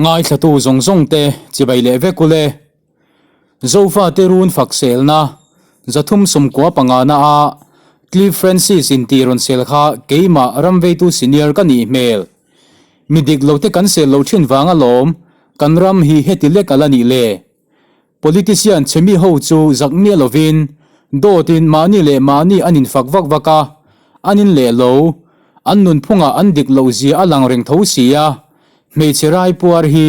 Ngaithlatu zawng zawng te chibai leh vek ule. Zofate run fak selna 395 na a Cliff Francis in tih rawn sel kha keimah ramveitu senior ka nih hmel. Mi dik lo te kan sel lo thin vang alawm kan ram hi heti lek ala nih le. Politician chhe mi ho chu zak miah lovin dawtin mahni leh mahni an infak vak vak a, an in leh lo, an nunphungah an dik loh zia a lang reng tho si a, hmeichhe raipuar hi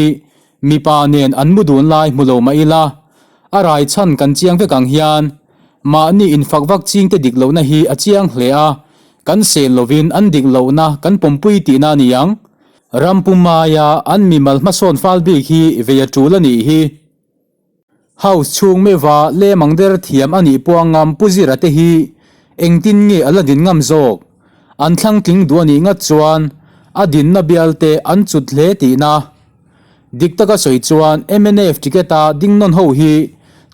mipa nen an mu dun lai hmu lo mah ila, a rai chhan kan chiang vek ang hian mahni infak vak chingte dik lohna hi a chiang hle a, kan sel lovin an dik lohna kan pawmpui tihna a ni ang. Ram pumaia an mimal hmasawn fal bik hi vei a tul a nih hi. House chhung meuha lemang der thiam a nih pawh ngam Pu Zira te hi engtin nge a la din ngam zawk? An thlang tling duh a nih ngat chuan a dinna bial te an cut hle tihna. Dik taka sawi chuan mnf ticket a ding nawn ho hi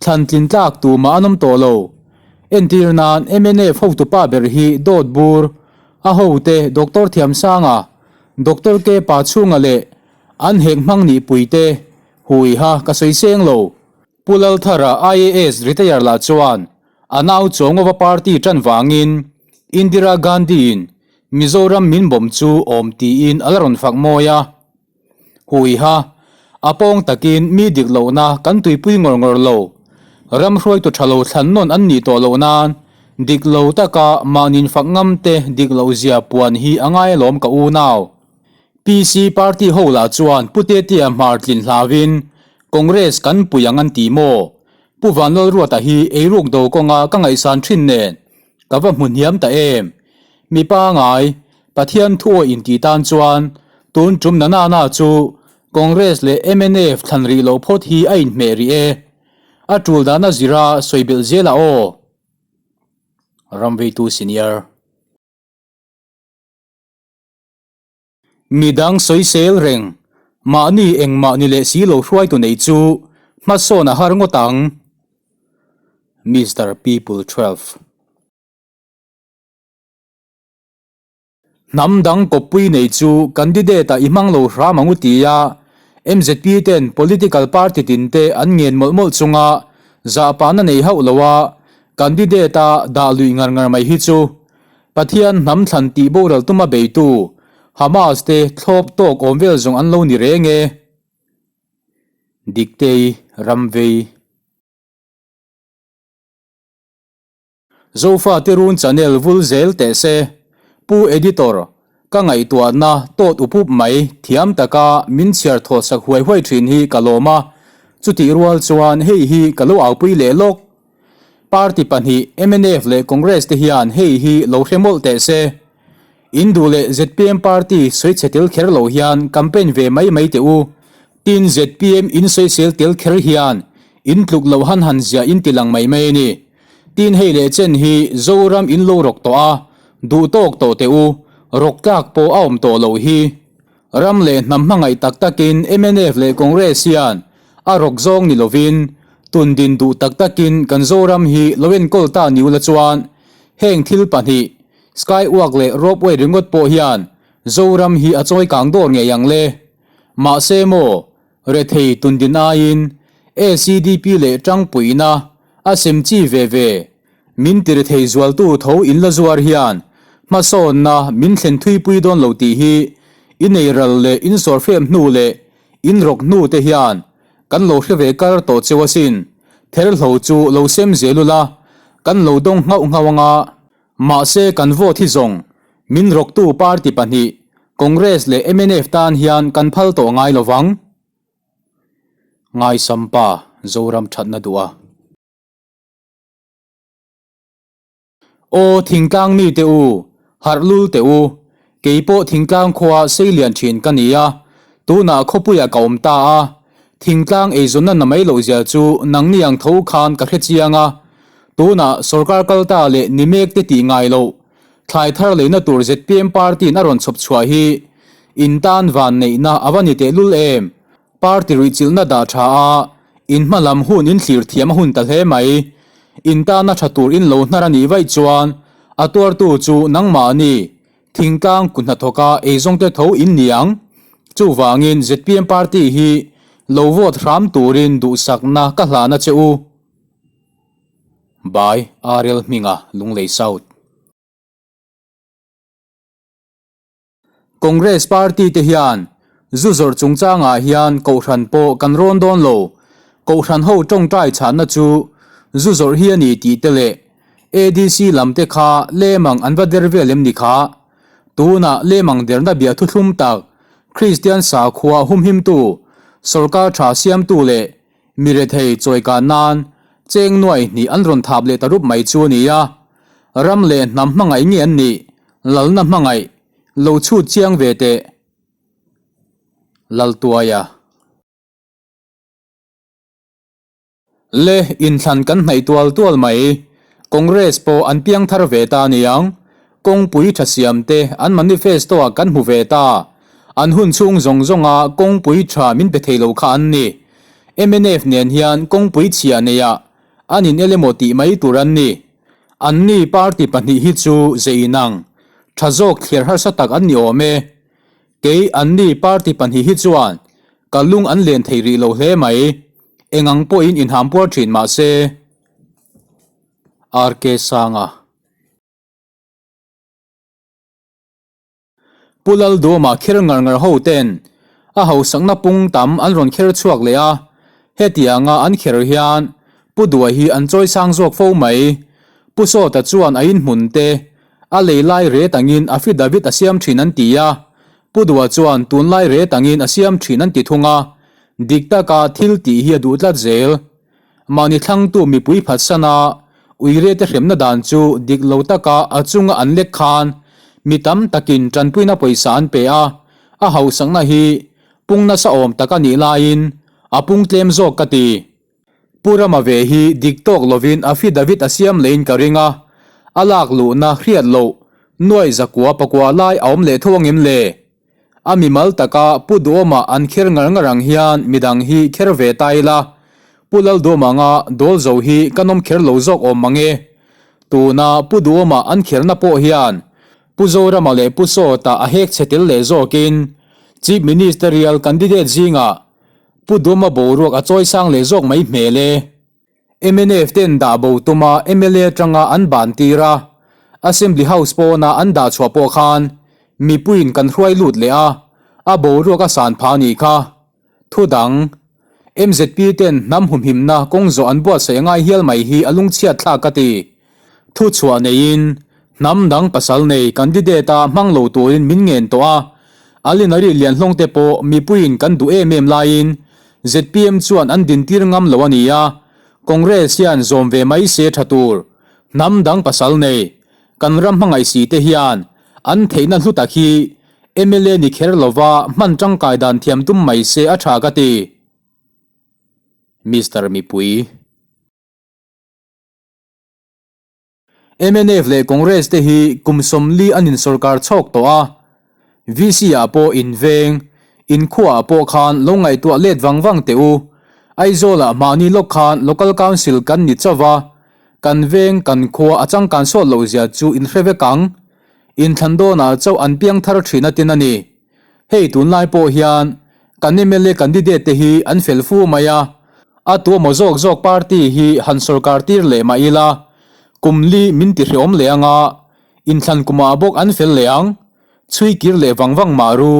thlan tlin tlak tumah an awm tawh lo. Entir nan mnf hotupa ber hi dawt bur a hote Doctor Thiamsanga Doctor K pa chhunga leh an hek hmang nih pui te hui ha ka sawi seng lo. Pu Lalthara IAS retire lah chuan a nau Chawngova party tan vangin Indira Gandhi in Mizoram min bawm chu awm tiin a la rawn fak mawi a. Hui ha, a pawng takin mi dik lohna kan tuipui ngawr ngawr lo. Ram hruaitu tha lo thlan nawn an nih tawh loh nan dik lo taka mahnin fak ngam te dik loh zia puan hi a ngai alawm ka unau. PC party ho lah chuan Pu Tetea hmar tlin hlauin Congress kan pui ang an ti maw? Pu Vanlalruata hi eiruk do kawnga ka ngaihsan thin nen ka va hmu hniam ta em? Mi pangai, Pathian thu awih intih tan chuan tun tum na na na chu Congress leh mnf thlan rih loh phawt hi a inhmeh rih e. A tul dana zira sawi belh zel a aw. Ramveitu Senior. Midang sawisel reng, mahni engmah ni leh si lo hruaitu nei chu hmasawn a har ngawt ang. Mister People 12. Hnam dang kawppui nei chu candidate ah i hmang lo hram ang u tia mzp ten political party tin te an ngen mawlh mawlh chunga zahpahna nei hauh lo a candidate a dah luih ngar ngar mai hi chu Pathian hnam thlan tih boral tuma beitu Hamas te thlawp tawk awm vel zawng an lo ni reng e. Diktei Ramvei. Zofate run channel vul zel teh se. Pu Editor, ka ngaihtuahna tawt upup mai thiam taka min chhiar thawt sak huai huai thin hi ka lawm a, chutih rual chuan hei hi ka lo aupui leh lawk. Party pahnih mnf leh Congress te hian hei hi lo hre mawlh teh se. In duh leh zpm party sawi chhe tel kher lo hian campaign ve mai mai teh u. Tin zpm in sawisel tel kher hian in tluk loh han han zia in ti lang mai mai a ni. Tin hei leh chen hi Zoram in lo rawk tawh a, duh tawk tawh teh u, rawk tlak pawh a awm tawh loh hi. Ram leh hnam hmangaih tak takin mnf leh Congress hian a rawk zawng ni lovin tun din duh tak takin kan Zoram hi lo enkawl ta ni ula chuan heng thil pahnih Skywalk leh Ropeway ringawt pawh hian Zoram hi a chawi kang dawr ngei ang le. Mahse maw, rethei tundin aiin ACDP leh tangpuina a sem chi ve ve min ti rethei zualtu tho in la zuar hian hmasawnna min thlen thuipui dawn lo tih hi i nei ral leh in sawrfem hnu leh in rawk hnu te hian kan lo hre ve kar tawh cheu asin. Therhlo chu lo sem zel ula, kan lo dawng nghauh nghauh anga. Mahse kan vote hi zawng min rawktu party pahnih Congress leh mnf tan hian kan phal tawh ngai lo vang. Ngaisampa Zoram thatna duh a. Aw thingtlang mi te u, harh lul teh u, kei pawh thingtlang khua seilian thin ka ni a, tunah khawpuiah ka awm ta a, Thingtlang eizawnna na mai loh zia chu nangni ang tho khan ka hre chiang a, tunah sorkar kal ta leh ni mek te tih ngai loh, thlai thar leina tur zpm party in a rawn chhawp chhuah hi in tan van neihna a va ni tehlul em? Party ruihchilhna dah tha a, in hma lam hun in thlir thiam a hun ta hle mai. In tana tha tur in lo hnar a nih vaih chuan a tuartu chu nangmah a ni. Thingtlang kut hnathawka eizawngte tho in ni ang. Chuvangin zpm party hi lo vote hram turin duhsakna ka hlan a che u. By RL Hminga, Lunglei South. Congress party te hian zu zawrh chungchangah hian kohhran pawh kan rawn dawn lo. Kohhran ho tawngtai chhanna chu zu zawrh hi a ni tih te leh ADC lam te kha lemang an va der vel em ni kha? Tunah lemang derna bia thuthlum tak Kristian sakhua humhimtu, sorkar tha siamtu leh Mi rethei chawikan nan cheng nuai hnih an rawn thap leh ta rup mai chu a ni a, ram leh hnam hmangaih nge an nih, lalna hmangaih, lo chhut chiang ve teh. Laltuaia. Le inthlan kan hnaih tual tual mai, Congress pawh an piang thar ve ta aniang, Kawngpui tha siam te an manifesto ah kan hmu ve ta. An hun chhung zawng zawng a kawngpui tha min pe thei lo kha an ni. Mnf nen hian kawngpui chhia nei ah an in el emaw tih mai tur an ni. An ni party pahnih hi chu ze inang tha zawk thliar harsa tak an ni awm e. Kei an ni party pahnih hi chuan ka lung an len thei rih lo hle mai. Engang pawhin inhampuar thin mah se. RK Sanga. Pu Lalduma kher ngar ngar ho ten a hausakna pung tam an rawn kher chhuak leh a, hetianga an kher hian Pu Dua hi an chawi sang zawk fo mai. Pu Sawta chuan a inhmun te a lei lai ret angin affidavit a siam thin an ti a, Pu Dua chuan tunlai ret angin a siam thin an ti thung a, dik taka thil tih hi a duh tlat zel. Mahni thlangtu mipui phatsana uirete hremna dan chu dik lo taka a chunga an lek khan mi tam takin tanpuina pawisa an pe a, a hausakna hi pung nasa awm tak a nih laiin a pung tlem zawk ka ti. Pu Rama ve hi dik tawk lovin affidavit a siam leiin ka ring a, a lak luhna hriat loh nuai zakua pakua lai a awm leh tho angem le? A mimal taka Pu Duhawma an kher ngar ngar ang hian midang hi kher ve ta ila, Pu Lalduhawma anga dawl zo hi ka nawm kher lo zawk awm mang e. Tuna Pu Duhawma an kherna pawh hian Pu Zorama leh Pu Sawta a hek chhe tel leh zawkin Chief Ministerial candidate zingah Pu Duhawma boruak a chawi sang leh zawk mai hmel e. Mnf ten dah bo tuma mla atanga an ban tir a, Assembly House pawna an dah chhuah pawh khan mipuiin kan hruai lut leh a, a boruak a san phah a nih kha. Thu dang, MZP ten hnam humhimna kawng zawh an buatsaih a ngai hial mai hi a lungchhiat thlak ka ti. Thu chhuah neiin hnam dang pasal nei candidate-a hmang lo turin min ngen tawh a, Alinari Lianhlawng te pawh mipuiin kan duh em em laiin zpm chuan an dintir ngam lo a ni a, Congress hian zawm ve mai se tha tur. Hnam dang pasal nei, kan ram hmangaih si te hian an theihna hlu tak hi mla ni kher lova hman tangkai dan thiam tum mai se a tha ka ti. Mister Mipui. Mnf leh Congress te hi kum 40 an insawrkar chhawk tawh a, VC ah pawh inveng, inkhua ah pawh khan lo ngaihtuah let vang vang teh u. Aizawl ah mahni lawk khan Local Council kan ni chauh a, kan veng kan khua a changkan sawt loh zia chu inhre vek ang. Inthlan dawnah chauh an piang thar thin a tin a ni. Hei tunlai pawh hian kan mla candidate te hi an fel fu mai a, a tuamaw zawk zawk party hi han sorkar tir leh mah ila, kum li min ti hreawm leh anga, inthlan kumah bawk an fel leh ang, chhui kir leh vang vang mah ru.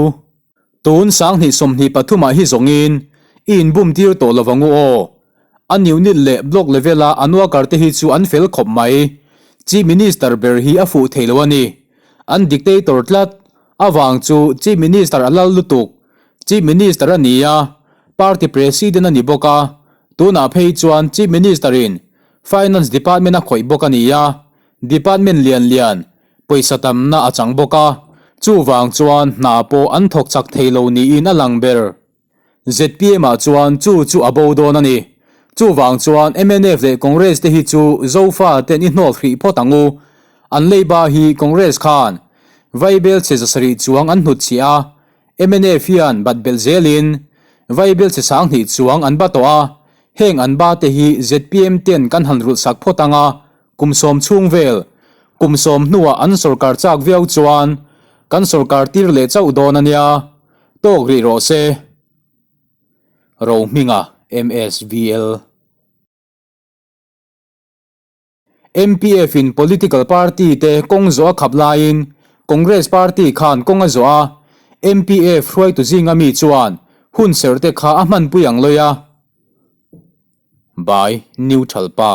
Tun 2023 ah hi zawngin i inbum tir tawh lo vangu aw. An unit leh block level a an worker te hi chu an fel khawp mai. Chief Minister ber hi a fuh thei lo a ni. An dictator tlat. Avang chu Chief Minister a lal lutuk. Chief Minister a ni a, Party President a ni bawk a, tunah phei chuan Chief Minister in Finance Department a khawih bawk a ni a, Department lian lian pawisa tamna a chang bawk a, chuvang chuan hna pawh an thawk chak thei lo niin a lang ber. Zpm ah chuan chu chu a bo dawn a ni. Chuvang chuan mnf leh Congress te hi chu Zofa ten i hnawt hrih phawt ang u. An leiba hi Congress khan Vaibel chhe zasarih chuang an hnut chhiah a, mnf hian bat belh zelin Vaibel chhe sanghnih chuang an ba tawh a, heng an ba te hi zpm ten kan han rulh sak phawt ang a, kum sawm chhung vel, kum sawm hnuah an sawrkar chak viau chuan kan sawrkar tir leh chauh dawn a nia. Tawk rih rawh se. Rohminga, MSVL. MPF in political party te kawng zawh a khap laiin Congress party khan kawng a zawh a, MPF hruaitu zinga mi chuan hun serh te kha a hmanpui ang lawi a. By Neutral Pa.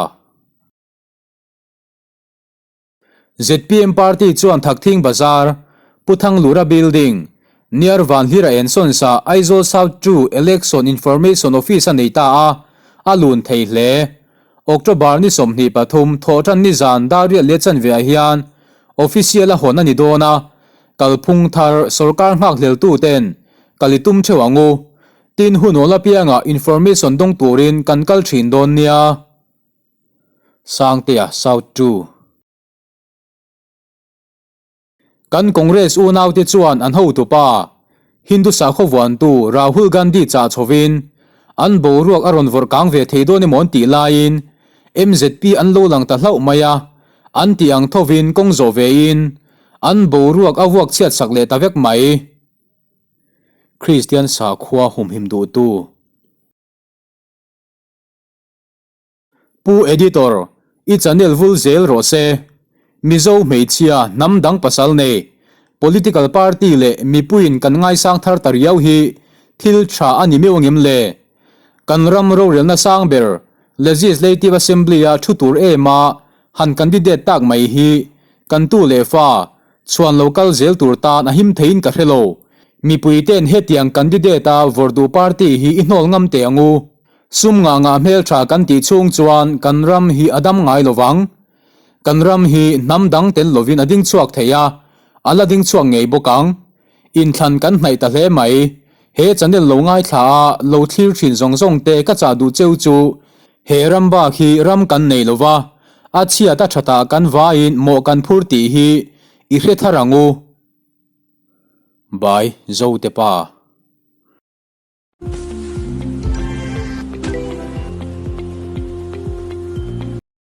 Zpm party chuan Thakthing Bazar, Pu Thanglura Building, near Vanhlira Ensawnsa Aizawl South Two Election Information Office a nei ta a, a lun thei hle. October ni 23 thawhtan ni zan dar riat leh chanve ah hian official a hawn a ni dawn a, kalphung thar sorkar nghakhlel tu ten kal i tum theuh ang u. Tin hun awl apiangah information dawng turin kan kal thin dawn nia. Sangtea South Two. Kan Congress unaute chuan an hotupa, Hindu sakhaw vuantu Rahul Gandhi chah chhovin an boruak a rawn vawrh kang ve thei dawn emaw an tih laiin mzp an lo lang ta hlauh mai a, an tih ang thovin kawng zawh vein an boruak a vuak chhiat sak leh ta vek mai. Kristian sakhua humhim duhtu. Pu Editor, i channel vul zel rawh se. Mizo hmeichhia hnam dang pasal nei, political party leh mipuiin kan ngaisang thar ta riau hi thil tha a ni meuh angem le? Kan ram rorelna sang ber Legislative Assembly-a thu tur ema han candidate tak mai hi kan tu leh fa chhuan lo kal zel tur tan a him theiin ka hre lo. Mipuite'n hetiang candidate-a vawrhduh party hi i hnawl ngam teh ang u. Sum ngah ngah hmeltha kan tih chhung chuan kan ram hi a dam ngai lo vang. Kan ram hi hnam dang tel lovin a ding chhuak thei a, a la ding chhuak ngei bawk ang. Inthlan kan hnaih ta hle mai. He channel lo ngaithla a, lo thlir thin zawng zawng te ka chah duh cheu chu he ram bak hi ram kan nei lo va, a chhiat a thatah kan vaiin mawh kan phur tih hi i hre thar ang u. By Zote Pa.